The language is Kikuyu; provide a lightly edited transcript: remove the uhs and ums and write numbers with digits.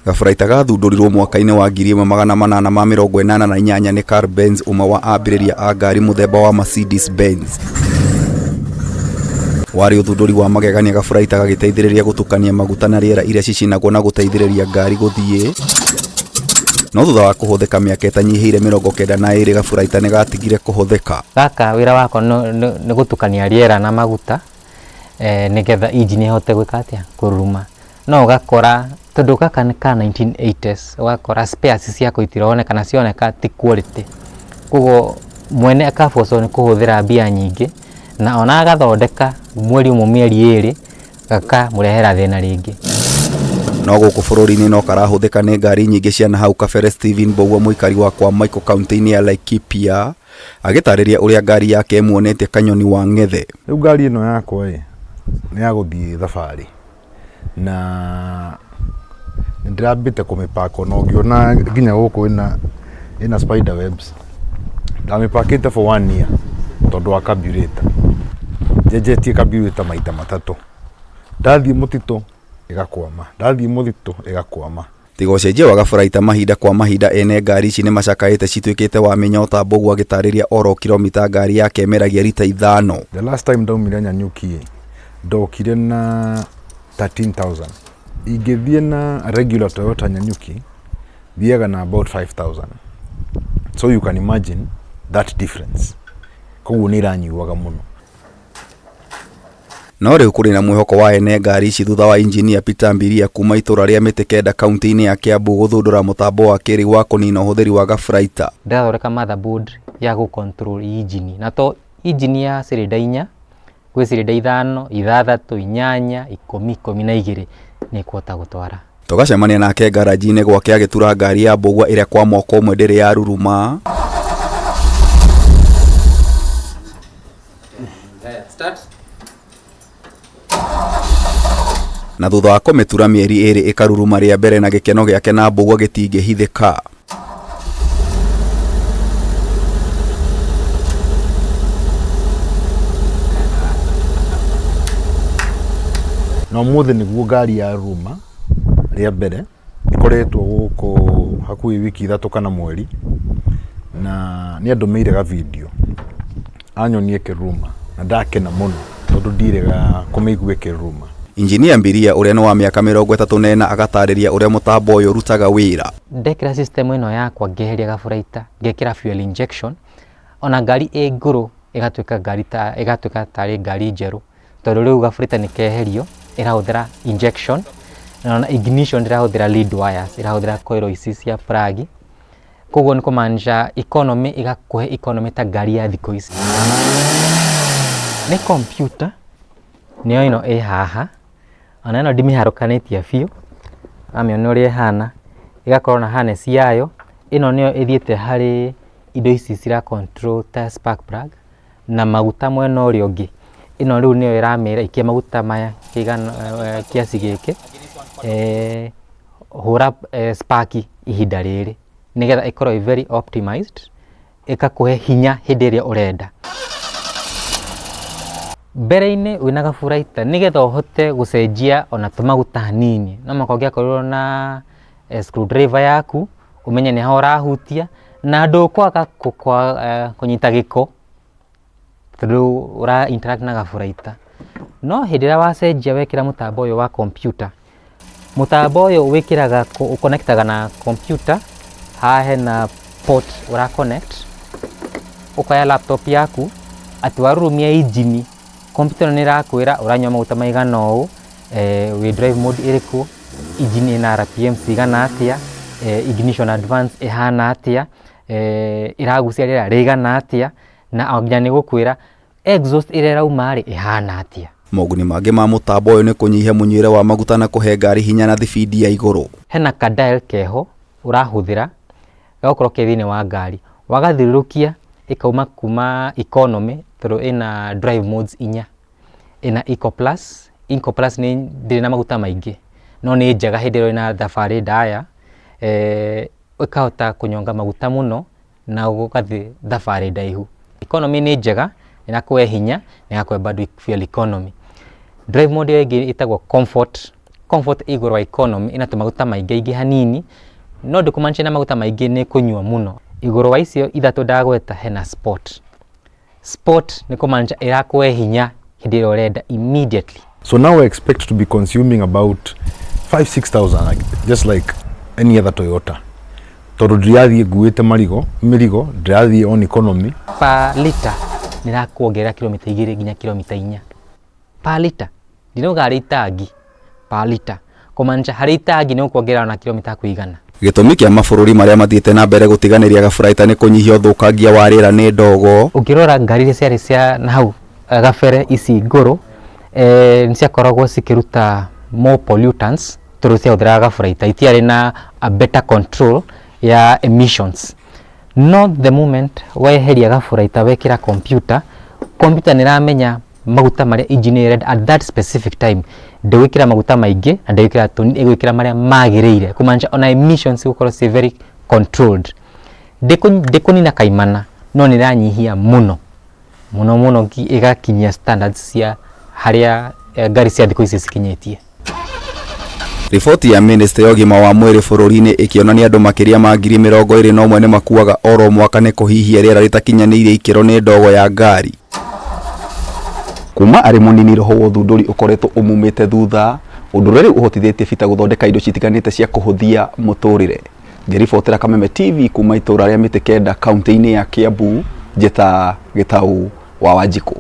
Gaburaita gathundũrirwo mwaka-inĩ wa 1888 nĩ Carl Benz, ũmwe wa ambĩrĩria a ngari mũthemba wa Mercedes Benz. Warĩ ũthundũri wa magegania gaburaita gagĩteithĩrĩria gũtukania maguta na rĩera iria cicinagwo na gũteithĩrĩria ngari gũthiĩ. No thutha wa kũhũthĩka mĩaka ĩtanyihĩire 92 gaburaita nĩ gatigire kũhũthĩka. Gaka wĩra wako nĩ gũtukania rĩera na maguta nĩgetha injini ĩhote gwĩka atĩa, kũruruma. No ũgakora tondũ gaka nĩ ka 1980s, ũgakora spares ciako itironeka na cioneka ti quality. Koguo mwene akabocwo nĩ kũhũthĩra mbia nyingĩ na ona agathondeka mweri ũmwe mĩeri ĩrĩ gakamũrehera thĩna rĩngĩ. No gũkũ bũrũri-inĩ no karahũthĩka nĩ ngari nyingĩ cia nahau kabere. Steven Mbũgua, mũikari wa kwa Michael kaunti-inĩ ya Laikipia, agĩtarĩria ũrĩa ngari yake ĩmuonetie kanyoni wa ng'ethe. Rĩu ngari ĩno yakwa ĩ nĩ ya gũthiĩ thabarĩ na nĩ ndĩrambĩte kũmĩpark, ona ũngĩona nginya gũkũ ĩna spider webs. Ndamĩpakĩte for one year tondũ wa carburetor. Njenjetie carburetor maita matatũ. Ndathiĩ mũtitũ ĩgakwama, ndathiĩ mũtitũ ĩgakwama. Tiga ũcenjia wa gaburaita mahinda kwa mahinda, ene ngari ici nĩ macakaĩte cituĩkĩte wa mĩnyota. Mbũgua agĩtarĩria oro kilomita ngari yake ĩmeragia rita 5. The last time ndaumire Nanyuki ndokire na 13,000. Ingĩthiĩ na regular Toyota Nanyuki thiaga na about 5,000. So you can imagine that difference. Koguo nĩ ĩranyuaga mũno. No rĩu kũrĩ na mwĩhoko wa ene ngari ici thutha wa injinia Peter Mbiria kuma itũra rĩa Mĩtĩ Kenda kaunti-inĩ ya Kiambu gũthundũra mũtambo wa kĩrĩu wa kũnina ũhũthĩri wa gaburaita. Ndĩrathondeka motherboard ya gũ control injini, na to injini ya cylinder 4, gwĩ cylinder 5, 6, 8, 10, 12 nĩ ĩkũhota gũtwara. Tũgacemania nake ngaraji-inĩ gwake agĩtura ngari ya Mbũgua ĩrĩa kwa mwaka ũmwe ndĩrĩ ya ruruma. Na thutha wa kũmĩtura mĩeri 2 ĩkaruruma rĩa mbere na gĩkeno gĩake na Mbũgua gĩtingĩhithĩka. Na ũmũthĩ nĩguo ngari ya ruruma rĩa mbere, ĩkoretwo gũkũ hakuhĩ wiki 3 kana mweri, na nĩ andũmĩire ga video anyonie ĩkĩruruma na ndakena mũno tondũ ndirĩga kũmĩigua ĩkĩruruma. Injinia Mbiria ũrĩa nĩ wa mĩaka 34 agatarĩria ũrĩa mũtambo ũyũ ũrutaga wĩra. Ndekĩra system ĩno yakwa ngeheria gaburaita, ngekĩra fuel injection, ona ngari ĩ ngũrũ ĩgatuĩka ngari ta, ĩgatuĩka tarĩ ngari njerũ, tondũ rĩu gaburaita nĩ keherio, ĩrahũthĩra injection, na ona ignition ndĩrahũthĩra lead wires, ĩrahũthĩra coil ici cia plug. Koguo nĩ kũmaanisha economy ĩgakũhe economy ta ngari ya thikũ ici. Nĩ computer nĩyo ĩno ĩ haha, ona ĩno ndimĩharũkanĩtie biũ, wamĩona ũrĩa ĩhana, ĩgakorwo na harness yayo, ĩno nĩyo ĩthiĩte harĩ indo ici cira control ta spark plug na maguta mwena ũrĩa ũngĩ. Ĩno rĩu nĩyo ĩramĩra ikia maguta maya kĩigana kiasi gĩkĩ, hũra spark ihinda rĩrĩ, nĩgetha ĩkorwo ĩ very optimized, ĩgakũhe hinya hĩndĩ ĩrĩa ũrenda. Mbere-inĩ wĩna gaburaita nĩgetha ũhote gũcenjia ona tũmaguta hanini, no mũhaka ũngĩakorirwo na screwdriver yaku, ũmenye nĩ ha ũrahutia, na ndũkwaga kũnyita gĩko tondũ ũra interact na gaburaita. No hĩndĩ ĩrĩa wacenjia wekĩra mũtambo ũyũ wa computer, mũtambo ũyũ wĩkĩraga ũconnectaga na computer, haha hena port ũra connect, ũkoya laptop yaku, atĩ warurumia injini, computer ĩno nĩ ĩrakwĩra ũranyua maguta maigana ũũ, wĩ drive mode ĩrĩkũ, injini ĩna RPM cigana atĩa, ignition advance ĩhana atĩa, ĩragucia rĩera rĩigana atĩa, na nginya nĩ gũkwĩra exhaust ĩrĩa ĩrauma rĩ ĩhana atĩa. Moguni mangĩ ma mũtambo ũyũ nĩ kũnyihia mũnyuĩre wa maguta na kũhe ngari hinya na thibindi ya igũrũ. Hena ka dial keho ũrahũthĩra gagakorwo ke thĩinĩ wa ngari, wagathiũrũrũkia ĩkauma kuma economy tondũ ĩna drive modes 4, ĩna eco plus, eco plus nĩ ndĩrĩ na maguta maingĩ no nĩ njega hĩndĩ ĩrĩa wĩna thabarĩ ndaya, ĩkahota kũnyonga maguta mũno na ũgathiĩ thabarĩ ndaihu. Economy nĩ njega, ĩrakũhe hinya, na ĩgakũhe bado fuel economy. Drive mode ĩyo ĩngĩ ĩtagwo comfort. Comfort ĩ igũrũ wa economy, ĩna tũmaguta maingaingĩ hanini, no ndĩkũmaanisha ĩna maguta maingĩ nĩ ĩkũnyua mũno. Igũrũ wa icio ithatũ ndagweta hena Sport. Sport nĩ kũmaanisha ĩrakũhe hinya hĩndĩ ĩrĩa ũrenda immediately. So now I expect to be consuming about 5 6000, like, just like any other Toyota, tondũ ndirathiĩ nguĩte marigo mĩrigo, ndirathiĩ on economy. Per liter nĩ ĩrakuongerera kilomita 2 nginya kilomita 4 per liter. Ndinauga harĩ itangi, per liter, kũmaanisha harĩ itangi nĩ ũkuongerera ona kilomita hakuhĩ 100. Gĩtũmi kĩa mabũrũri marĩa mathiĩte na mbere gũtiganĩria gaburaita nĩ kũnyihia ũthũkangia wa rĩera nĩ ndogo. Ũngĩrora ngari iria ciarĩ cia na hau gabere ici ngũrũ, nĩ ciakoragwo cikĩruta more pollutants tondũ ciahũthĩraga gaburaita, itiarĩ na a better control ya emissions. No the moment weheria gaburaita wekĩra computer, computer nĩ ĩramenya maguta marĩa engine ĩrenda at that specific time. Ndĩgwĩkĩra maguta maingĩ na ndĩgwĩkĩra tũnini, ĩgwĩkĩra marĩa magĩrĩire, kũmaanisha ona emissions igũkorwo ciĩ very controlled. Ndĩkũnina kaimana, no nĩ ĩranyihia mũno mũno mũno, ĩgakinyia standards cia harĩa ngari cia thikũ ici cikinyĩtie. Riboti ya ministry ya ũgima wa mwĩrĩ bũrũri-inĩ ĩkĩonania andũ makĩria ma 21,000 nĩ makuaga oro mwaka nĩ kũhihia rĩera rĩtakinyanĩirie ikĩro nĩ ndogo ya ngari. Kuma arĩ mũnini roho wa ũthundũri ũkoretwo ũmumĩte thutha, ũndũ ũrĩa rĩu ũhotithĩtie Peter gũthondeka indo citiganĩte cia kũhũthia mũtũrĩre. Ngĩribotera Kameme TV kuma itũra rĩa Mĩtĩ Kenda kaunti-inĩ ya Kiambu, njĩta Gĩtau wa Wanjikũ.